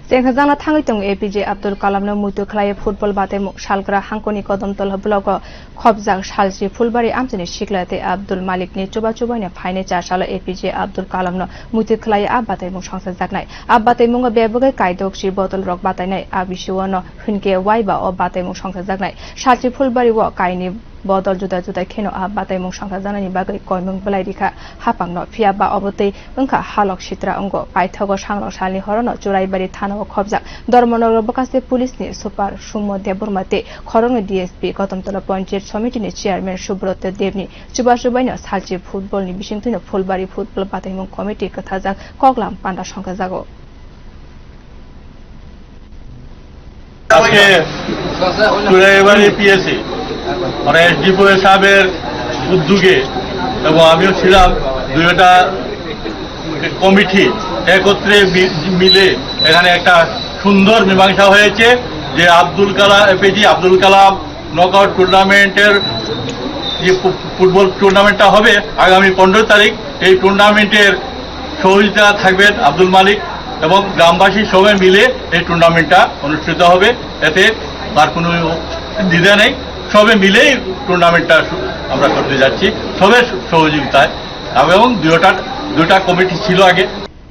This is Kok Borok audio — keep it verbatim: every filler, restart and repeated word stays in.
Chengkhajakna thangwi tongo A P J Abdul Kalamno muitu khlaiwi football bataimung. Salgra hangkoni Kodamtola blogo khopjak salchi Phulbari amchaini sikla tei Abdul Malikni chuba chubaino phainai char salo A P J Abdul Kalamno muitu khlaiwi a bataimung songchajaknai. A bataimungo bebagwi kaidok si bottle rok batainai, a bisingo hwnkhe waiba o bataimung songchajaknai. Salchi Phulbari o kaini bodol juda juda kheno a bataimung songchajaknani bagwi koimung belai rikha hapangno, phiya ba obo tei wngkha halok sitra wngo. Paithago sangrok salni horono Churaibari thanao khopjak Dharmanagar bwkhaste police ni super Sumo Debbarma tei khoroknwi D S P Kotomtola Panchayat Somiti ni chairman Subroto Debni chubachu baino salchi football ni bisingtwino Phulbari football bataimung committee kwthajak koklam panda songkhajago. আজকে চুড়াইবাড়ি পিএসসি মানে এসডিপিও সাহেবের উদ্যোগে এবং আমিও ছিলাম, দুইটা কমিটি একত্রে মি-, মিলে এখানে একটা সুন্দর মীমাংসা হয়েছে যে আব্দুল কালাম, এপিজে আব্দুল কালাম নকআউট টুর্নামেন্টের যে ফু-, ফুটবল টুর্নামেন্টটা হবে আগামী পনেরো তারিখ, এই টুর্নামেন্টের সহযোগিতা থাকবেন আব্দুল মালিক এবং গ্রামবাসী সবাই মিলে এই টুর্নামেন্টটা অনুষ্ঠিত হবে। এতে আর কোনো দ্বিধা নেই, সবে মিলেই টুর্নামেন্টটা শু-, আমরা করতে যাচ্ছি সবের সহযোগিতায়। এবং দুইটা, দুইটা কমিটি ছিল আগে।